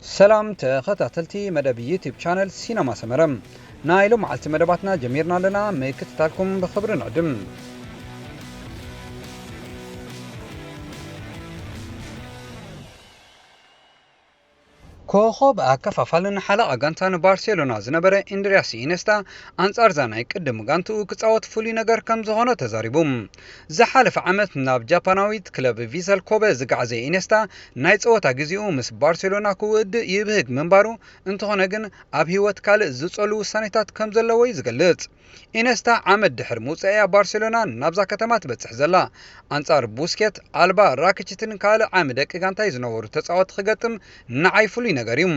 ሰላም ተኸታተልቲ መደብ ዩቲዩብ ቻነል ሲነማ ሰመረ፣ ናይ ሎም መዓልቲ መደባትና ጀሚርና ኣለና። ምክትታልኩም ብኽብሪ ንዕድም። ኮኾብ ኣከፋፋልን ሓለቓ ጋንታን ባርሴሎና ዝነበረ ኢንድሪያስ ኢነስታ፣ ኣንጻርዛ ናይ ቅድም ጋንትኡ ክጻወት ፍሉይ ነገር ከም ዝኾኖ ተዛሪቡ። ዝሓለፈ ዓመት ናብ ጃፓናዊት ክለብ ቪሰል ኮበ ዝገዓዘ ኢነስታ፣ ናይ ጸወታ ግዜኡ ምስ ባርሴሎና ክውድእ ይብህግ ምንባሩ፣ እንተኾነ ግን ኣብ ህይወት ካልእ ዝጸሉ ውሳኔታት ከም ዘለዎ እዩ ዝገልጽ። ኢነስታ ዓመት ድሕሪ ምውጻእያ ባርሴሎና ናብዛ ከተማ ትበጽሕ ዘላ። ኣንጻር ቡስኬት፣ ኣልባ፣ ራክችትን ካልእ ዓሚ ደቂ ጋንታይ ዝነበሩ ተጻወቲ ክገጥም ንዓይ ፍሉይ ነገር እዩ።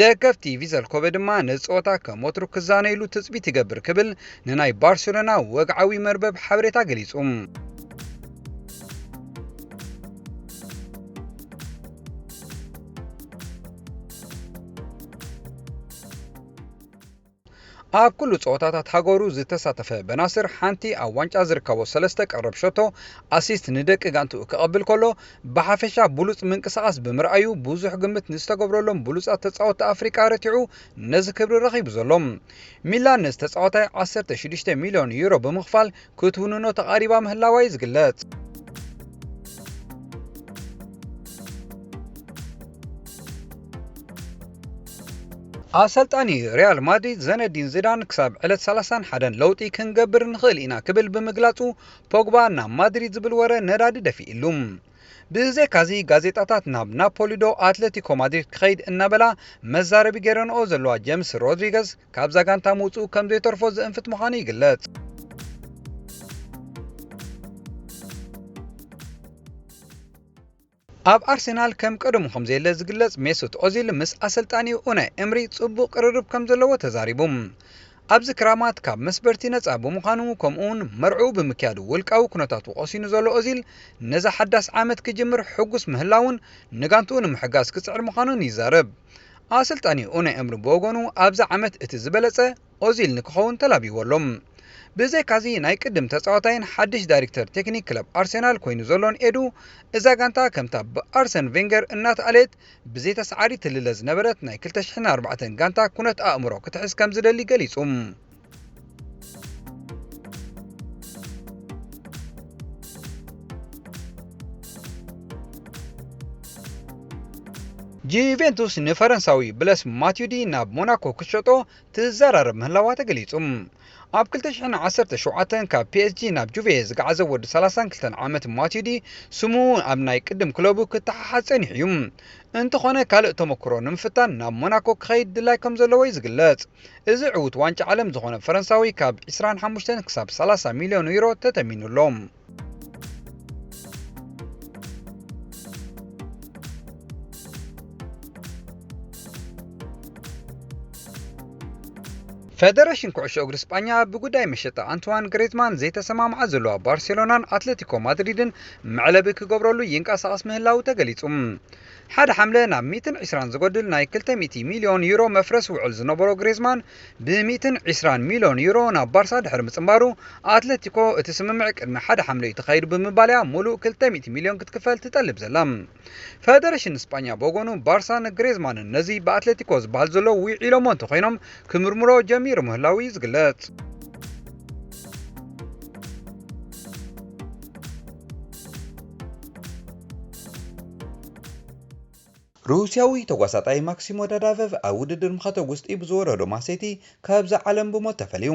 ደገፍቲ ቪዘል ኮበ ድማ ነዚ ጸወታ ከም ወትሩ ክዛነይሉ ትጽቢት ይገብር ክብል ንናይ ባርሴሎና ወግዓዊ መርበብ ሓበሬታ ገሊጹ። ኣብ ኩሉ ጸወታታት ሃገሩ ዝተሳተፈ በናስር፣ ሓንቲ ኣብ ዋንጫ ዝርከቦ ሰለስተ ቀረብ ሸቶ ኣሲስት ንደቂ ጋንትኡ ከቐብል ከሎ፣ ብሓፈሻ ብሉጽ ምንቅስቓስ ብምርኣዩ ብዙሕ ግምት ንዝተገብረሎም ብሉጻት ተጻወትቲ ኣፍሪቃ ረቲዑ ነዚ ክብሪ ረኺቡ ዘሎ። ሚላን ነዚ ተጻዋታይ ዓሰርተ ሽዱሽተ ሚልዮን ዩሮ ብምኽፋል ክትውንኖ ተቓሪባ ምህላዋ እዩ ዝግለጽ። ኣሰልጣኒ ሪያል ማድሪድ ዘነዲን ዝዳን ክሳብ ዕለት ሰላሳን ሓደን ለውጢ ክንገብር ንኽእል ኢና ክብል ብምግላጹ፣ ፖግባ ናብ ማድሪድ ዝብል ወረ ነዳዲ ደፊእሉ። ብዘይካዚ፣ ጋዜጣታት ናብ ናፖሊ ዶ ኣትለቲኮ ማድሪድ ክኸይድ እናበላ መዛረቢ ገይረንኦ ዘለዋ ጀምስ ሮድሪገዝ ካብዛ ጋንታ ምውጽኡ ከም ዘይተርፎ ዝእንፍት ምዃኑ ይግለጽ። ኣብ ኣርሰናል ከም ቀደሙ ከም ዘየለ ዝግለጽ ሜሱት ኦዚል፣ ምስ ኣሰልጣኒኡ ኡናይ ኤምሪ ጽቡቕ ቅርርብ ከም ዘለዎ ተዛሪቡ። ኣብዚ ክራማት ካብ መስበርቲ ነጻ ብምዃኑ፣ ከምኡውን መርዕኡ ብምክያዱ ውልቃዊ ኩነታቱ ቀሲኑ ዘሎ ኦዚል፣ ነዛ ሓዳስ ዓመት ክጅምር ሕጉስ ምህላውን ንጋንትኡ ንምሕጋዝ ክጽዕር ምዃኑን ይዛረብ። ኣሰልጣኒ ኡናይ ኤምሪ ብወገኑ፣ ኣብዚ ዓመት እቲ ዝበለጸ ኦዚል ንክኸውን ተላቢዎ ኣሎ። ብዘይካዚ፣ ናይ ቅድም ተጻዋታይን ሓድሽ ዳይሬክተር ቴክኒክ ክለብ ኣርሰናል ኮይኑ ዘሎን ኤዱ፣ እዛ ጋንታ ከምታ ብኣርሰን ቬንገር እናተኣለየት ብዘይተስዓሪ ትልለ ዝነበረት ናይ ክልተ ሽሕን ኣርባዕተን ጋንታ ኩነት ኣእምሮ ክትሕዝ ከም ዝደሊ ገሊጹ። ጁቬንቱስ ንፈረንሳዊ ብለስ ማቲዩዲ ናብ ሞናኮ ክትሸጦ ትዘራረብ ምህላዋ ተገሊጹ። ኣብ ክልተ ሽሕን ዓሰርተ ሸውዓተን ካብ ፒ ኤስ ጂ ናብ ጁቬ ዝገዓዘ ወዲ ሰላሳን ክልተን ዓመት ማቲዩዲ፣ ስሙ ኣብ ናይ ቅድም ክለቡ ክተሓሓዝ ጸኒሑ እዩ። እንተኾነ፣ ካልእ ተመክሮ ንምፍታን ናብ ሞናኮ ክኸይድ ድላይ ከም ዘለዎ እዩ ዝግለጽ። እዚ ዕዉት ዋንጫ ዓለም ዝኾነ ፈረንሳዊ፣ ካብ ዕስራን ሓሙሽተን ክሳብ ሰላሳ ሚልዮን ዩሮ ተተሚኑ ኣሎ። ፌደሬሽን ኩዕሾ እግሪ ስጳኛ ብጉዳይ መሸጣ ኣንትዋን ግሬዝማን ዘይተሰማምዓ ዘለዋ ባርሴሎናን ኣትለቲኮ ማድሪድን መዕለቢ ክገብረሉ ይንቀሳቐስ ምህላዉ ተገሊጹ። ሓደ ሓምለ ናብ ሚእትን ዕስራን ዝጎድል ናይ ክልተ ሚእቲ ሚልዮን ዩሮ መፍረስ ውዕል ዝነበሮ ግሬዝማን፣ ብሚእትን ዕስራን ሚልዮን ዩሮ ናብ ባርሳ ድሕሪ ምጽንባሩ፣ ኣትለቲኮ እቲ ስምምዕ ቅድሚ ሓደ ሓምለ እዩ ተኻይዱ ብምባልያ ሙሉእ ክልተ ሚእቲ ሚልዮን ክትክፈል ትጠልብ ዘላ። ፈደረሽን ስጳኛ ብወገኑ፣ ባርሳ ንግሬዝማንን ነዚ ብኣትሌቲኮ ዝበሃል ዘሎ ውዒሎሞ እንተኾይኖም፣ ክምርምሮ ጀሚሩ ምህላዉ እዩ ዝግለጽ። ሩስያዊ ተጓሳጣይ ማክሲሞ ዳዳቨቭ ኣብ ውድድር ምኸተ ውስጢ ብዝወረዶ ማሴቲ ካብዛ ዓለም ብሞት ተፈልዩ።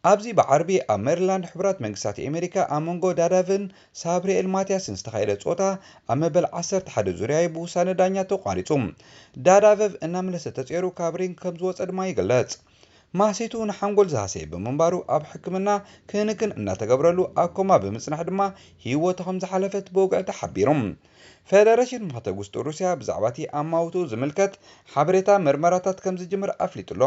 ኣብዚ ብዓርቢ ኣብ ሜሪላንድ ሕቡራት መንግስታት ኣሜሪካ ኣብ መንጎ ዳዳቭን ሳብሪኤል ማቲያስን ዝተኻየደ ጸወታ ኣብ መበል ዓሰርተ ሓደ ዙርያ ብውሳነ ዳኛ ተቋሪጹ። ዳዳቨቭ እናመለሰ ተጸይሩ ካብ ሪንግ ከም ዝወጸ ድማ ይግለጽ። ማሴቱ ንሓንጎል ዝሃሰየ ብምንባሩ ኣብ ሕክምና ክንክን እናተገብረሉ ኣብ ኮማ ብምጽናሕ ድማ ህይወቱ ከም ዝሓለፈት ብወግዒ ተሓቢሩ። ፌደሬሽን መኸተ ውስጢ ሩስያ ብዛዕባ እቲ ኣማውትኡ ዝምልከት ሓበሬታ ምርመራታት ከም ዝጅምር ኣፍሊጡ ኣሎ።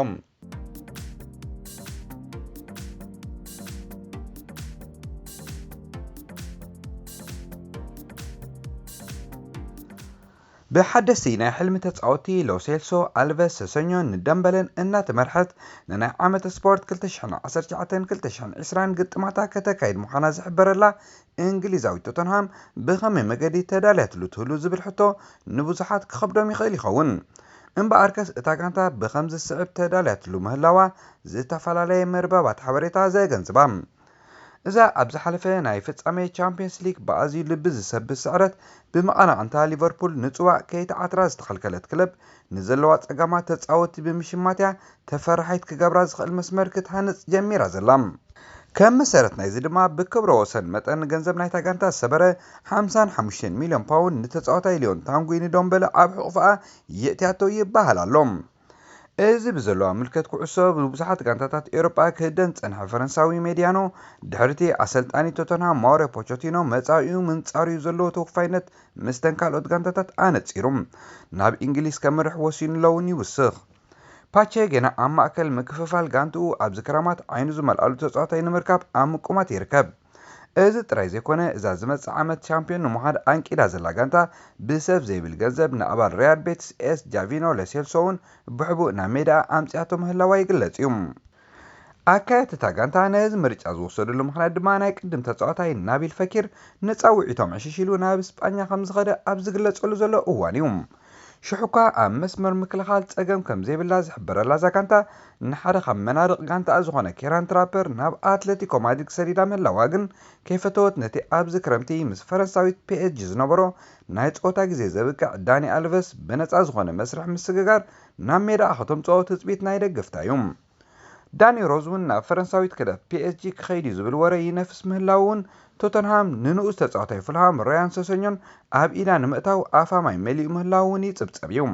ብሓደስቲ ናይ ሕልሚ ተጻወትቲ ሎሴልሶ፣ ኣልቨስ፣ ሰሰኞን ንደምበለን እናተመርሐት ንናይ ዓመት ስፖርት ክልተ ሽሕን ዓሰርተ ትሽዓተን ክልተ ሽሕን ዕስራን ግጥማታ ከተካይድ ምዃና ዝሕበረላ እንግሊዛዊት ቶተንሃም ብኸመይ መገዲ ተዳልያትሉ ትህሉ ዝብል ሕቶ ንብዙሓት ክኸብዶም ይኽእል ይኸውን። እምበኣርከስ እታ ጋንታ ብኸም ዝስዕብ ተዳልያትሉ ምህላዋ ዝተፈላለየ መርበባት ሓበሬታ ዘገንዝባ። እዛ ኣብ ዝሓለፈ ናይ ፍጻሜ ቻምፒየንስ ሊግ ብኣዝዩ ልቢ ዝሰብር ስዕረት ብመቐናቕንታ ሊቨርፑል ንጽዋዕ ከይተዓትራ ዝተኸልከለት ክለብ፣ ንዘለዋ ጸገማት ተጻወትቲ ብምሽማት እያ ተፈራሒት ክገብራ ዝኽእል መስመር ክትሃንጽ ጀሚራ ዘላ። ከም መሰረት ናይዚ ድማ ብክብረ ወሰን መጠን ገንዘብ ናይታ ጋንታ ዝሰበረ ሓምሳን ሓሙሽተን ሚልዮን ፓውንድ ንተጻዋታይ ሊዮን ታንጉይ ንዶምበለ ኣብ ሕቑፍኣ የእትያቶ ይበሃል ኣሎ። እዚ ብዘለዋ ምልከት ኩዕሶ ብብዙሓት ጋንታታት ኤውሮጳ ክህደን ዝጸንሐ ፈረንሳዊ ሜድያኖ፣ ድሕሪቲ ኣሰልጣኒ ቶተንሃም ማውሪዮ ፖቸቲኖ መጻኢኡ ምንጻሩ'ዩ ዘለዎ ተወፋይነት ምስተን ካልኦት ጋንታታት ኣነጺሩ፣ ናብ እንግሊዝ ከምርሕ ወሲኑ ኣሎ እውን ይውስኽ። ፓቼ ገና ኣብ ማእከል ምክፍፋል ጋንትኡ ኣብዚ ክራማት ዓይኑ ዝመልኣሉ ተጻዋታይ ንምርካብ ኣብ ምቁማት ይርከብ። እዚ ጥራይ ዘይኮነ፣ እዛ ዝመጽእ ዓመት ቻምፒዮን ንምዃን ኣንቂዳ ዘላ ጋንታ፣ ብሰብ ዘይብል ገንዘብ ንኣባል ሪያል ቤቲስ ኤስ ጃቪኖ ለሴልሶ እውን ብሕቡእ ናብ ሜዳ ኣምጺኣቶ ምህላዋ ይግለጽ እዩ። ኣካየድቲ እታ ጋንታ ነዚ ምርጫ ዝወሰድሉ ምኽንያት ድማ፣ ናይ ቅድም ተጻዋታይ ናቢል ፈኪር ንጻውዒቶም ዕሽሽ ኢሉ ናብ ስጳኛ ከም ዝኸደ ኣብ ዝግለጸሉ ዘሎ እዋን እዩ። ሽሕ እኳ ኣብ መስመር ምክልኻል ጸገም ከም ዘይብላ ዝሕበረላ እዛ ጋንታ፣ ንሓደ ካብ መናድቕ ጋንታኣ ዝኾነ ኬራን ትራፐር ናብ ኣትለቲኮ ማድሪድ ሰዲዳ ምህላዋ ግን ከይፈተወት፣ ነቲ ኣብዚ ክረምቲ ምስ ፈረንሳዊት ፒ ኤስ ጂ ዝነበሮ ናይ ጸወታ ግዜ ዘብቅዕ ዳኒ ኣልቨስ ብነጻ ዝኾነ መስርሕ ምስግጋር ናብ ሜዳኣ ከተምጽኦ ትጽቢት ናይ ደገፍታ እዩ። ዳኒ ሮዝ እውን ናብ ፈረንሳዊት ክለብ ፒ ኤስ ጂ ክኸይድ እዩ ዝብል ወረ ይነፍስ ምህላዉ እውን፣ ቶተንሃም ንንኡስ ተጻዋታይ ፉልሃም ራያን ሰሰኞን ኣብ ኢዳ ንምእታው ኣፋ ማይ መሊኡ ምህላዉ እውን ይጽብጸብ እዩ።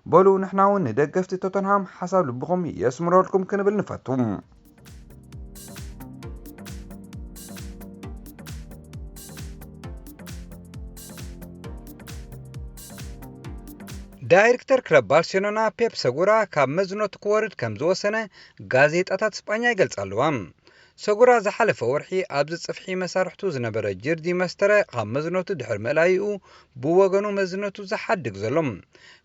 በሉ ንሕና እውን ንደገፍቲ ቶተንሃም ሓሳብ ልብኹም የስምረልኩም ክንብል ንፈቱ። ዳይሬክተር ክለብ ባርሴሎና ፔፕ ሰጉራ ካብ መዝነቱ ክወርድ ከም ዝወሰነ ጋዜጣታት ስጳኛ ይገልጻ ኣለዋ። ሰጉራ ዝሓለፈ ወርሒ ኣብዚ ጽፍሒ መሳርሕቱ ዝነበረ ጀርዲ መስተረ ካብ መዝነቱ ድሕሪ ምእላይኡ ብወገኑ መዝነቱ ዝሓድግ ዘሎ።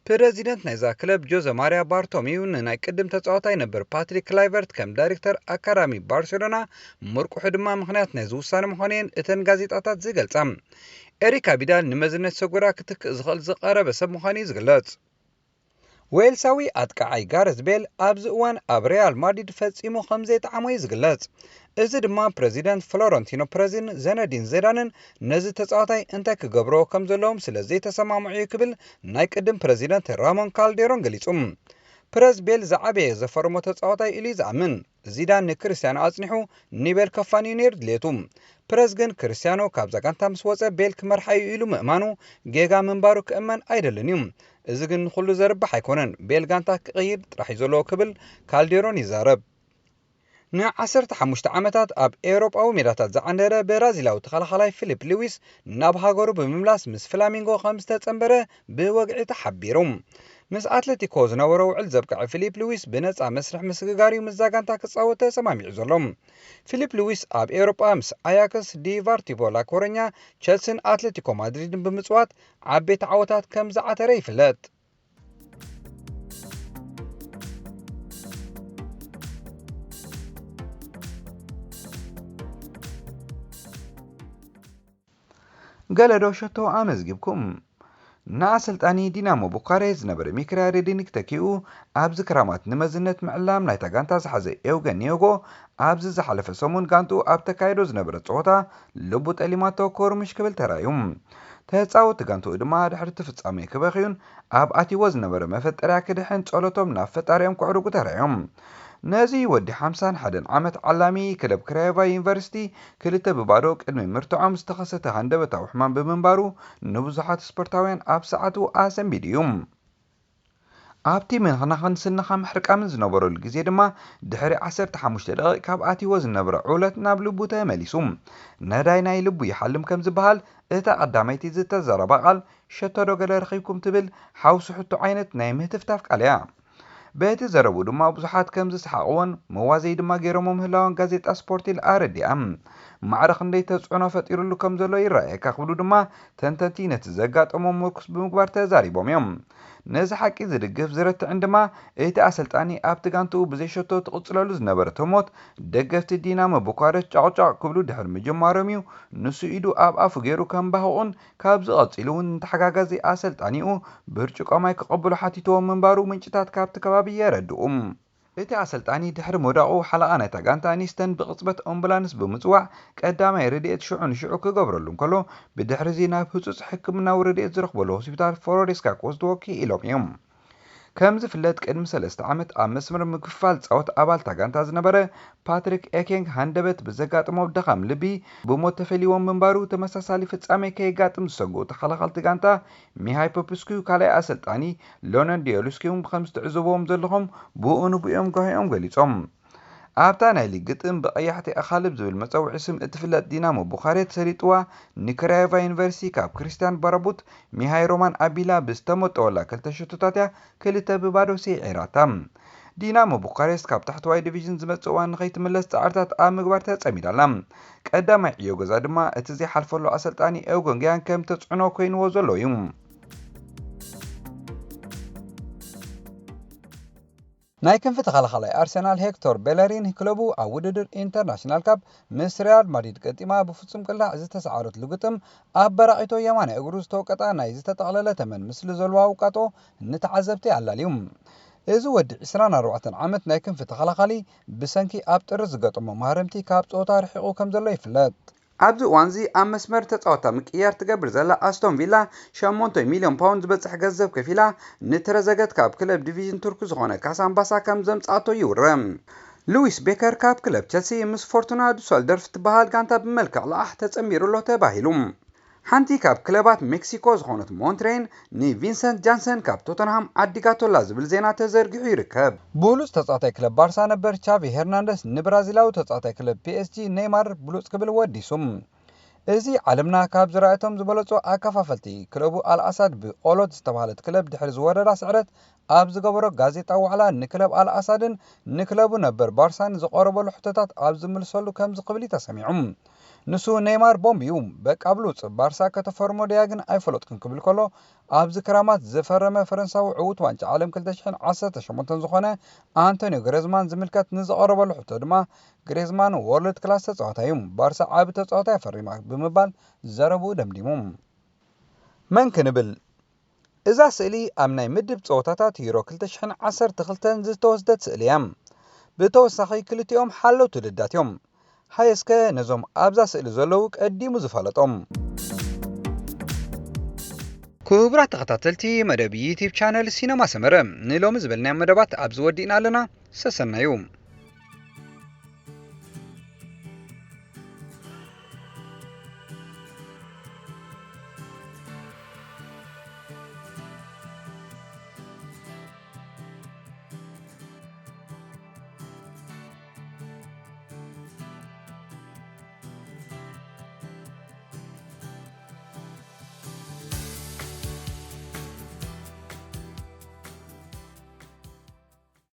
ፕረዚደንት ናይዛ ክለብ ጆዘ ማርያ ባርቶሚዩ ንናይ ቅድም ተጻዋታይ ነበር ፓትሪክ ክላይቨርት ከም ዳይሬክተር ኣካዳሚ ባርሴሎና ምርቁሑ ድማ ምኽንያት ናይዚ ውሳነ ምዃኑ እየን እተን ጋዜጣታት ዝገልጻ። ኤሪክ ኣቢዳል ንመዝነት ሰጉራ ክትክእ ዝኽእል ዝቐረበ ሰብ ምዃኑ እዩ ዝግለጽ። ዌልሳዊ ኣጥቃዓይ ጋረዝ ቤል ኣብዚ እዋን ኣብ ሪያል ማድሪድ ፈጺሙ ከም ዘይጠዓሞ እዩ ዝግለጽ። እዚ ድማ ፕረዚደንት ፍሎረንቲኖ ፐረዝን ዘነዲን ዜዳንን ነዚ ተጻዋታይ እንታይ ክገብርዎ ከም ዘለዎም ስለ ዘይተሰማምዑ እዩ ክብል ናይ ቅድም ፕረዚደንት ራሞን ካልዴሮን ገሊጹ። ፐረዝ ቤል ዝዓበየ ዘፈርሞ ተጻዋታይ ኢሉ እዩ ዝኣምን። ዚዳን ንክርስቲያኖ ኣጽኒሑ ንቤል ከፋንዩ ነይሩ ድሌቱ። ፐረዝ ግን ክርስቲያኖ ካብዛ ጋንታ ምስ ወጸ ቤል ክመርሓ እዩ ኢሉ ምእማኑ ጌጋ ምንባሩ ክእመን ኣይደልን እዩ። እዚ ግን ንኹሉ ዘርብሕ ኣይኮነን፣ ቤል ጋንታ ክቕይር ጥራሕ እዩ ዘለዎ ክብል ካልዴሮን ይዛረብ። ንዓሰርተ ሓሙሽተ ዓመታት ኣብ ኤውሮጳዊ ሜዳታት ዝዓንደረ ብራዚላዊ ተኸላኻላይ ፊሊፕ ሉዊስ ናብ ሃገሩ ብምምላስ ምስ ፍላሚንጎ ከም ዝተጸንበረ ብወግዒ ተሓቢሩ። ምስ ኣትሌቲኮ ዝነበሮ ውዕል ዘብቅዐ ፊሊፕ ሉዊስ ብነጻ መስርሕ ምስግጋር እዩ ምስዛ ጋንታ ክጻወት ተሰማሚዑ ዘሎ። ፊሊፕ ሉዊስ ኣብ ኤውሮጳ ምስ ኣያክስ፣ ዲቫርቲቮ ላኮረኛ፣ ቸልሲን ኣትሌቲኮ ማድሪድን ብምጽዋት ዓበይቲ ዓወታት ከም ዝዓተረ ይፍለጥ። ገለ ዶ ሸቶ ኣመዝጊብኩም? ንኣሰልጣኒ ዲናሞ ቡካሬስት ዝነበረ ሚክርያሬዲኒክ ተኪኡ ኣብዚ ክራማት ንመዝነት ምዕላም ናይታ ጋንታ ዝሓዘ ኤውገን ኒዮጎ ኣብዚ ዝሓለፈ ሰሙን ጋንትኡ ኣብ ተካይዶ ዝነበረ ጸወታ ልቡ ጠሊማቶ ኮርምሽ ክብል ተራእዩ። ተጻወቲ ጋንትኡ ድማ ድሕሪ እቲ ፍጻሜ ክበኽዩን ኣብ ኣትይዎ ዝነበረ መፈጠርያ ክድሕን ጸሎቶም ናብ ፈጣሪኦም ከዕርጉ ተራእዮም። ነዚ ወዲ ሓምሳን ሓደን ዓመት ዓላሚ ክለብ ክራዮቫ ዩኒቨርሲቲ ክልተ ብባዶ ቅድሚ ምርትዖም ዝተኸሰተ ሃንደበታዊ ሕማም ብምንባሩ ንብዙሓት ስፖርታውያን ኣብ ሰዓቱ ኣሰንቢዱ እዩ። ኣብቲ ምንኽናኽን ስንኻ ምሕርቃምን ዝነበረሉ ግዜ ድማ ድሕሪ ዓሰርተ ሓሙሽተ ደቂቕ ካብ ኣትይዎ ዝነበረ ዑለት ናብ ልቡ ተመሊሱ። ነዳይ ናይ ልቡ ይሓልም ከም ዝበሃል እታ ቀዳመይቲ ዝተዘረባ ቃል ሸቶ ዶ ገለ ረኺብኩም ትብል ሓውሲ ሕቶ ዓይነት ናይ ምህትፍታፍ ቃል እያ። በቲ ዘረቡ ድማ ብዙሓት ከም ዝሰሓቕዎን መዋዘይ ድማ ገይሮሞ ምህላውን ጋዜጣ ስፖርቲል ኣረዲኣ። ማዕረ ክንደይ ተጽዕኖ ፈጢሩሉ ከም ዘሎ ይረኣየካ ክብሉ ድማ ተንተንቲ ነቲ ዘጋጠሞም ምርኩስ ብምግባር ተዛሪቦም እዮም። ነዚ ሓቂ ዝድግፍ ዝረትዕን ድማ እቲ ኣሰልጣኒ ኣብቲ ጋንትኡ ብዘይሸቶ ትቕጽለሉ ዝነበረት ህሞት ደገፍቲ ዲናሞ ቡካረስት ጫቕጫቕ ክብሉ ድሕሪ ምጅማሮም እዩ። ንሱ ኢዱ ኣብ ኣፉ ገይሩ ከም ባህቑን ካብዚ ቀጺሉ እውን ንተሓጋጋዚ ኣሰልጣኒኡ ብርጭቆ ማይ ክቐብሎ ሓቲትዎ ምንባሩ ምንጭታት ካብቲ ከባቢ የረድኡ። እቲ ኣሰልጣኒ ድሕሪ ምውዳቑ ሓለቓ ናይታ ጋንታ ኒስተን ብቕጽበት ኣምቡላንስ ብምጽዋዕ ቀዳማይ ረድኤት ሽዑ ንሽዑ ክገብረሉ እንከሎ ብድሕሪዚ ናብ ህጹጽ ሕክምናዊ ረድኤት ዝረኽበሉ ሆስፒታል ፍሎሬስካ ክወስድዎ ክኢሎም እዮም። ከም ዝፍለጥ ቅድሚ ሰለስተ ዓመት ኣብ መስመር ምክፍፋል ጻወት ኣባል እታ ጋንታ ዝነበረ ፓትሪክ ኤኬንግ ሃንደበት ብዘጋጠሞ ድኻም ልቢ ብሞት ተፈሊዎም ምንባሩ ተመሳሳሊ ፍጻሜ ከየጋጥም ዝሰግኡ ተኸላኸልቲ ጋንታ ሚሃይ ፖፕስኩ ካልኣይ ኣሰልጣኒ ሎነን ዲዮሉስኪ እውን ከም ዝትዕዝብዎም ዘለኹም ብኡ ንብኡ እዮም ጓሂኦም ገሊጾም። ኣብታ ናይ ሊግ ግጥም ብቐያሕቲ ኣኻልብ ዝብል መጸውዒ ስም እትፍለጥ ዲናሞ ቡኻሬት ሰሊጥዋ ንክራዮቫ ዩኒቨርሲቲ ካብ ክሪስቲያን ባራቡት ሚሃይ ሮማን ኣቢላ ብዝተመጠወላ ክልተ ሸቶታት እያ ክልተ ብባዶ ስዒራታ። ዲናሞ ቡካሬስት ካብ ታሕተዋይ ዲቪዥን ዝመጽእ እዋን ንኸይትምለስ ጻዕርታት ኣብ ምግባር ተጸሚዳ ኣላ። ቀዳማይ ዕዮ ገዛ ድማ እቲ ዘይሓልፈሉ ኣሰልጣኒ ኤውጎን ገያን ከም ተጽዕኖ ኮይንዎ ዘሎ እዩ። ናይ ክንፊ ተኸላኻላይ ኣርሰናል ሄክቶር ቤለሪን ክለቡ ኣብ ውድድር ኢንተርናሽናል ካፕ ምስ ሪያል ማድሪድ ገጢማ ብፍጹም ቅላዕ ዝተሰዓረትሉ ግጥም ኣብ በራቒቶ የማናይ እግሩ ዝተወቀጣ ናይ ዝተጠቕለለ ተመን ምስሊ ዘለዋ ውቃጦ ንተዓዘብቲ ኣላልዩ። እዚ ወዲ ዕስራን ኣርባዕተን ዓመት ናይ ክንፊ ተኸላኻሊ ብሰንኪ ኣብ ጥሪ ዝገጠሞ ማህረምቲ ካብ ጸወታ ርሒቑ ከም ዘሎ ይፍለጥ። ኣብዚ እዋንዚ ኣብ መስመር ተጻወታ ምቅያር ትገብር ዘላ ኣስቶን ቪላ ሸሞንተ ሚልዮን ፓውንድ ዝበጽሕ ገንዘብ ከፊላ ንትረዘገት ካብ ክለብ ዲቪዥን ቱርክ ዝኾነ ካሳምባሳ ከም ዘምጻኣቶ ይውረ። ሉዊስ ቤከር ካብ ክለብ ቸልሲ ምስ ፎርቱና ዱሰልደርፍ ትበሃል ጋንታ ብመልክዕ ልቓሕ ተጸንቢሩ ኣሎ ተባሂሉ። ሓንቲ ካብ ክለባት ሜክሲኮ ዝኾነት ሞንትሬን ንቪንሰንት ጃንሰን ካብ ቶተንሃም ዓዲጋቶላ ዝብል ዜና ተዘርጊሑ ይርከብ። ብሉጽ ተጻዋታይ ክለብ ባርሳ ነበር ቻቪ ሄርናንደስ ንብራዚላዊ ተጻዋታይ ክለብ ፒኤስጂ ኔይማር ብሉጽ ክብል ወዲሱ። እዚ ዓለምና ካብ ዝረኣየቶም ዝበለጹ ኣከፋፈልቲ ክለቡ ኣልኣሳድ ብኦሎት ዝተባህለት ክለብ ድሕሪ ዝወረዳ ስዕረት ኣብ ዝገበሮ ጋዜጣ ዋዕላ ንክለብ ኣልኣሳድን ንክለቡ ነበር ባርሳን ዝቐረበሉ ሕቶታት ኣብ ዝምልሰሉ ከምዚ ክብል እዩ ተሰሚዑ። ንሱ ኔይማር ቦምብ እዩ። በቃ ብሉጽ። ባርሳ ከተፈርሞ ድያ ግን ኣይፈለጥኩን ክብል ከሎ ኣብዚ ክራማት ዝፈረመ ፈረንሳዊ ዕዉት ዋንጫ ዓለም ክልተ ሽሕን ዓሰርተ ሸሞንተን ዝኾነ ኣንቶኒዮ ግሬዝማን ዝምልከት ንዝቐረበሉ ሕቶ ድማ ግሬዝማን ወርልድ ክላስ ተጻዋታይ እዩ። ባርሳ ዓቢ ተጻዋታይ ኣፈሪማ ብምባል ዘረብኡ ደምዲሙ። መን ክንብል? እዛ ስእሊ ኣብ ናይ ምድብ ጸወታታት ዩሮ ክልተ ሽሕን ዓሰርተ ክልተን ዝተወስደት ስእሊ እያ። ብተወሳኺ ክልቲኦም ሓለውቲ ልዳት እዮም። ሃየ እስከ ነዞም ኣብዛ ስእሊ ዘለዉ ቀዲሙ ዝፈለጦም። ክቡራት ተኸታተልቲ መደብ ዩቲብ ቻነል ሲነማ ሰመረ፣ ንሎሚ ዝበልናዮም መደባት ኣብዚ ወዲእና ኣለና። ሰሰናዩ።